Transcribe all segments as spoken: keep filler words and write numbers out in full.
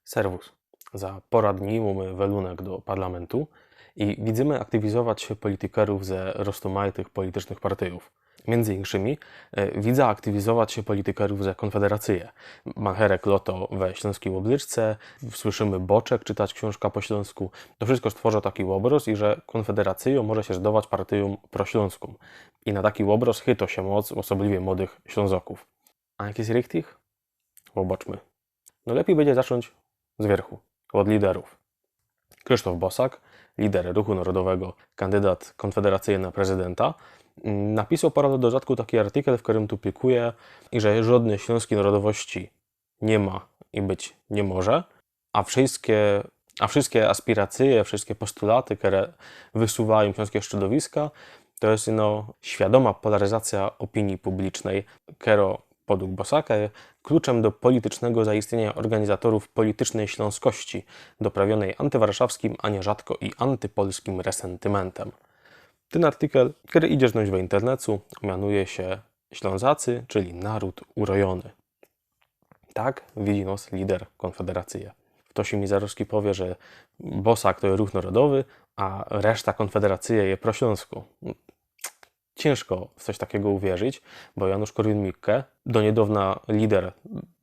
Serwus. Za pora dni mōmy welunek do parlamentu i widzymy aktywizować sie politykerōw ze roztōmajtych politycznych partyjōw. Miyndzy inkszymi e, widzã aktywizować sie politykerōw ze Kōnfederacyje. Mancherek loto we ślōnskij ôblyczce, słyszymy Boczek czytać ksiōnżka po ślōnsku. To wszysko stworzŏ taki ôbrŏz i że Kōnfederacyjŏ może sie zdować partyjōm proślōnskōm. I na taki ôbrŏz chyto sie moc, ôsobliwie młodych Ślōnzokōw. A jak je richtich? Ôbŏczmy. No lepij bydzie zaczōńć z wiyrchu, ôd liderōw. Krzysztof Bosak, lider Ruchu Narodowego, kandydat Kōnfederacyje na prezydenta, mm, napisoł pora lot do zadku taki artykel, w kerym tu pikuje, i że żŏdnyj ślōnskij narodowości niy ma i być niy może, a wszyjske, a wszyjske aspiracyje, wszyjske postulaty, kere wysuwajōm ślōnskie strzodowiska, to je, no, świadōma polaryzacyjŏ ôpinije publicznyj, kero podug Bosaka je kluczym do politycznego zaistniyniŏ ôrganizatorōw politycznyj ślōnskości, doprawionyj antywarszawskim, a niyrzadko i antypolskim resentymentym. Tyn artykel, kery idzie znojś we internecu, mianuje sie Ślōnzacy, czyli naród urojōny. Tak widzi nos lider Kōnfederacyje. Ftoś mi zarŏzki powie, że Bosak to je Ruch Narodowy, a reszta Kōnfederacyje je proślōnskŏ. Ciynżko w coś takigo uwierzić, bo Janusz Korwin-Mikke, do niydŏwna lider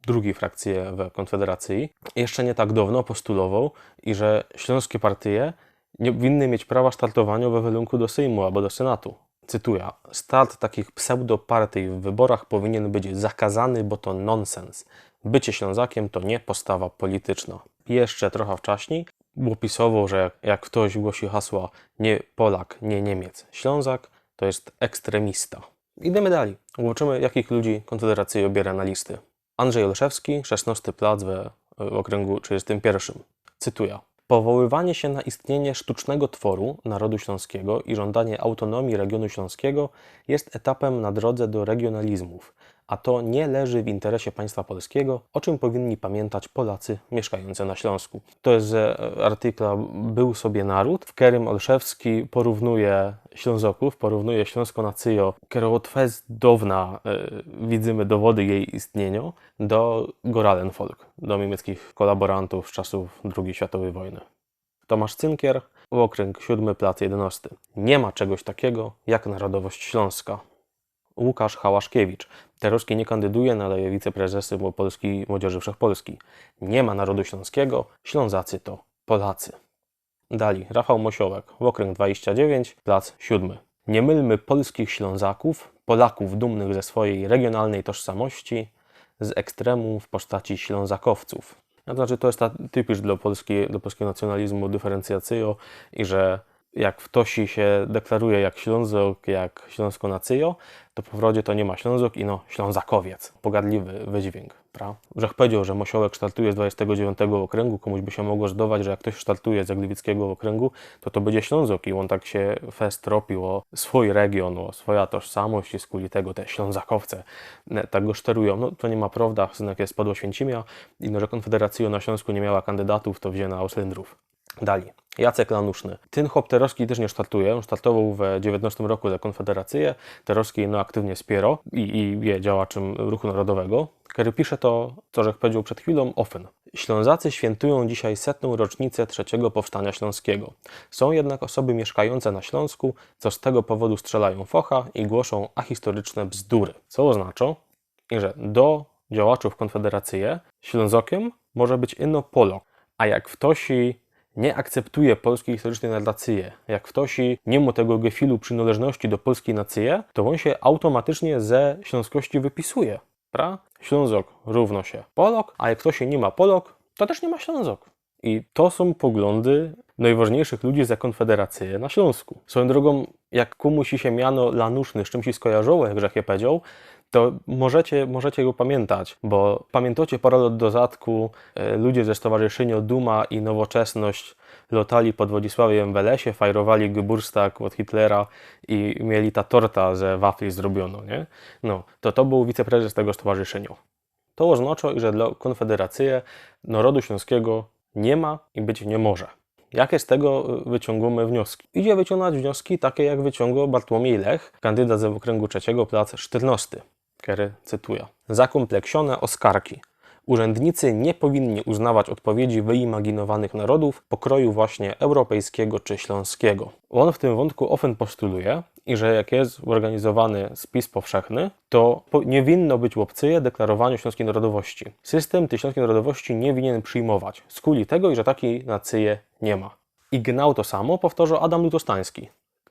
drugij frakcyje we Kōnfederacyje, jeszcze niy tak dŏwno postulowoł, iże ślōnskie partyje niy powinny mieć prawa startowaniŏ we welōnku do Sejmu abo do Senatu. Cytujã: „Start takich pseudopartyj w wyborach powinien być zakazany, bo to nonsens. Bycie Ślōnzakiym to niy postawa politycznŏ”. Jeszcze trocha wczaśnij ôpisowoł, że jak ftoś głosi hasła „niy Polak, niy Niymiec, Ślōnzak”, to je ekstremista. Idymy dalij. Ôbŏczymy, jakich ludzi Kōnfederacyjŏ biere na listy. Andrzej Olszewski, szesnŏsty plac we, w ôkryngu trzidziestym piyrszym. Cytujã: „Powoływanie się na istnienie sztucznego tworu narodu śląskiego i żądanie autonomii regionu śląskiego jest etapem na drodze do regionalizmów, a to nie leży w interesie państwa polskiego, o czym powinni pamiętać Polacy mieszkający na Śląsku”. To je z, e, artykla „Był sobie naród”, w kerym Olszewski porównuje Ślōnzokōw, porównuje ślōnskõ nacyjõ, kerŏ ôd fest dŏwna, e, widzymy dowody jeji istniyniŏ, do Goralenvolk, do miymickich kolaborantōw z czasōw drugij światowyj wojny. Tomasz Cynkier, ôkrynk siōdmy, plac jedenŏsty. „Nie ma czegoś takiego jak narodowość śląska”. Łukasz Hałaszkiewicz, terŏzki niy kandyduje, no ale je wiceprezesym Polskij Młodzieży Wszechpolskij. „Nie ma narodu śląskiego, Ślązacy to Polacy”. Dalij, Rafał Mosiołek, ôkrynk dwadzieścia dziewięć, plac siódmy. „Nie mylmy polskich Ślązaków, Polaków dumnych ze swojej regionalnej tożsamości, z ekstremum w postaci ślązakowców”. No to znaczy, to je ta typisz dlŏ polski-, dlŏ polskigo nacjonalizmu dyferencjacyjŏ i że jak ftoś sie deklaruje jak Ślōnzok, jak ślōnskŏ nacyjŏ, to po prŏwdzie to niy ma Ślōnzok, ino Ślązakowiec. Pogardliwy wydźwięk, pra? Żech pedzioł, że Mosiołek startuje z dwadzieścia dziewięć ôkryngu, kōmuś by sie mogło zdować, że jak ftoś startuje ze Gliwickigo ôkryngu, to to bydzie Ślōnzok i ôn tak sie fest tropił ô swōj region, ô swoja tożsamość i skuli tego te Ślōnzakowce, e, tak go szterujōm. No, to niy ma prŏwda, synek je spod Ôświęcimia i no, że Kōnfederacyjŏ na Ślōnsku niy miała kandydatōw, to wziyna ô Slyndrōw. Dalij. Jacek Lanuszny. Tyn chop terŏzki tyż niy startuje. Ôn startowoł we dziewiętnŏstym roku za Kōnfederacyjŏ. Terŏzki, no, aktiwnie spiero i, i je działaczym Ruchu Narodowego. Kery pisze to, co żech pedzioł przed chwilōm, ôfyn. „Ślązacy świętują dzisiaj setną rocznicę trzeciego powstania śląskiego. Są jednak osoby mieszkające na Śląsku, co z tego powodu strzelają focha i głoszą ahistoryczne bzdury”. Co ôznaczŏ, że do działaczōw Kōnfederacyje Ślōnzokym może być ino Polŏk. A jak ftoś niy akceptuje polskij historycznyj narracyje, jak ftoś niy mŏ tego gefilu przinŏleżności do polskij nacyje, to ôn sie automatycznie ze ślōnskości wypisuje. Pra? Ślōnzok rōwno sie Polŏk, a jak ftoś niy ma Polŏk, to tyż niy ma Ślōnzok. I to sōm poglōndy nojwŏżniyjszych ludzi ze Kōnfederacyje na Ślōnsku. Swojōm drogōm, jak kōmuś sie miano Lanuszny z czymś skojarzoło, jak żech je pedzioł, to możecie, możecie go pamiyntać, bo pamiyntŏcie pŏrã lŏt do zadku, e, ludzie ze Stowarzyszyniŏ Duma i Nowoczesność lŏtali pod Władisławiym Welesie, fajrowali Geburstag ôd Hitlera i mieli ta torta ze wafli zrobiono, niy? No, to to bōł wiceprezes tego stowarzyszyniŏ. To ôznaczŏ, że dlŏ Kōnfederacyje nŏrodu ślōnskigo niy ma i być niy może. Jakie z tego, y, wyciōngōmy wnioski? Idzie wyciōngnōńć wnioski take, jak wyciōngŏ Bartłomiej Lech, kandydat ze ôkryngu trzecigo, plac sztyrnŏsty. Kery cytujã: „Zakōmpleksiōne ôskarki. Urzędnicy nie powinni uznawać odpowiedzi wyimaginowanych narodów pokroju właśnie europejskiego czy śląskiego. On w tym wątku often postuluje, i że jak jest zorganizowany spis powszechny, to po- nie winno być opcji deklarowania śląskiej narodowości. System tej śląskiej narodowości nie winien przyjmować, skuli tego, i że takiej nacji nie ma. I genau to samo powtōrzi Adam Lutostański,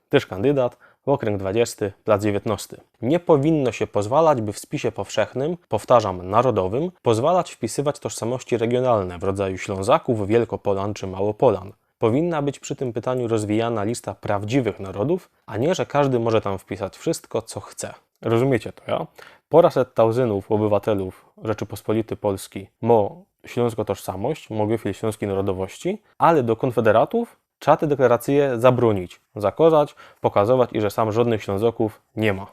też kandydat, okręg dwudziesty, plac dziewiętnasty. Nie powinno się pozwalać, by w spisie powszechnym, powtarzam, narodowym, pozwalać wpisywać tożsamości regionalne w rodzaju Ślązaków, Wielkopolan czy Małopolan. Powinna być przy tym pytaniu rozwijana lista prawdziwych narodów, a nie, że każdy może tam wpisać wszystko, co chce. Rozumiecie to, ja? Poraset tauzynów obywatelów Rzeczypospolitej Polskiej mo śląską tożsamość, mo gefil śląskiej narodowości, ale do konfederatów trzeba te deklaracje zabronić, zakazać, pokazować, i że sam żadnych Ślązaków nie ma.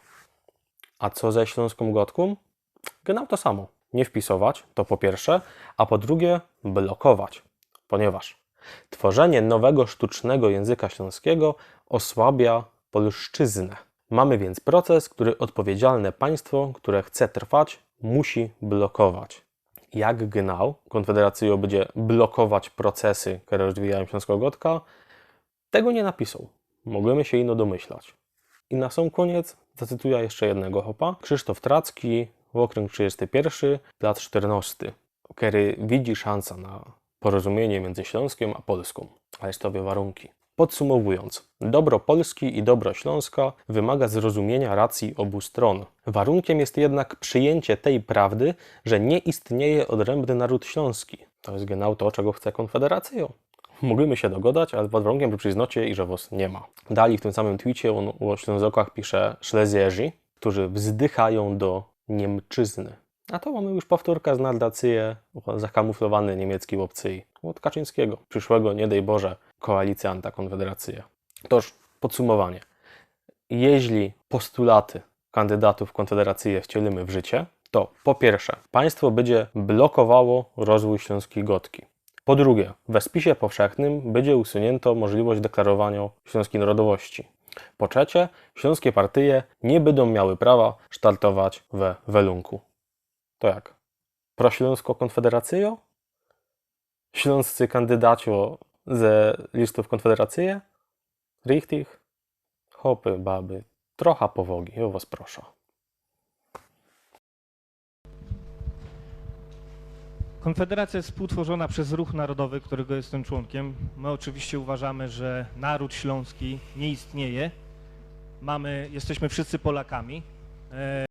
A co ze śląską godką? Genau to samo. Nie wpisować, to po pierwsze, a po drugie blokować, ponieważ tworzenie nowego sztucznego języka śląskiego osłabia polszczyznę. Mamy więc proces, który odpowiedzialne państwo, które chce trwać, musi blokować. Jak genau Konfederacyjō bydzie blokować procesy, które rozwijają śląską godkã? Tego nie napisał. Możemy się ino domyślać. I na sam koniec zacytuję jeszcze jednego chopa. Krzysztof Tracki, okręg trzydziesty pierwszy, plac czternasty, który widzi szansę na porozumienie między Śląskiem a Polską, ale stowie warunki. Podsumowując, dobro Polski i dobro Śląska wymaga zrozumienia racji obu stron. Warunkiem jest jednak przyjęcie tej prawdy, że nie istnieje odrębny naród śląski. To jest genau to, czego chce Konfederacyjō. Możemy się dogadać, ale pod warunkiem, że przyznacie, i że was nie ma. Dalej w tym samym tweecie on o Ślązokach pisze: Szlezjerzy, którzy wzdychają do Niemczyzny. A to mamy już powtórka z narracji zakamuflowanej niemieckiej opcji od Kaczyńskiego, przyszłego, nie daj Boże, koalicji antykonfederacji. Toż podsumowanie. Jeśli postulaty kandydatów Konfederacji wcielimy w życie, to po pierwsze, państwo będzie blokowało rozwój śląskiej godki. Po drugie, we spisie powszechnym będzie usunięto możliwość deklarowania śląskiej narodowości. Po trzecie, śląskie partie nie będą miały prawa startować we Welunku. To jak? Prośląsko Konfederacyjō? Śląscy kandydaci ze listów Konfederacji? Richtig? Chopy, baby, trochę powagi, ja was proszę. Konfederacja jest współtworzona przez Ruch Narodowy, którego jestem członkiem. My oczywiście uważamy, że naród śląski nie istnieje. Mamy, jesteśmy wszyscy Polakami. E,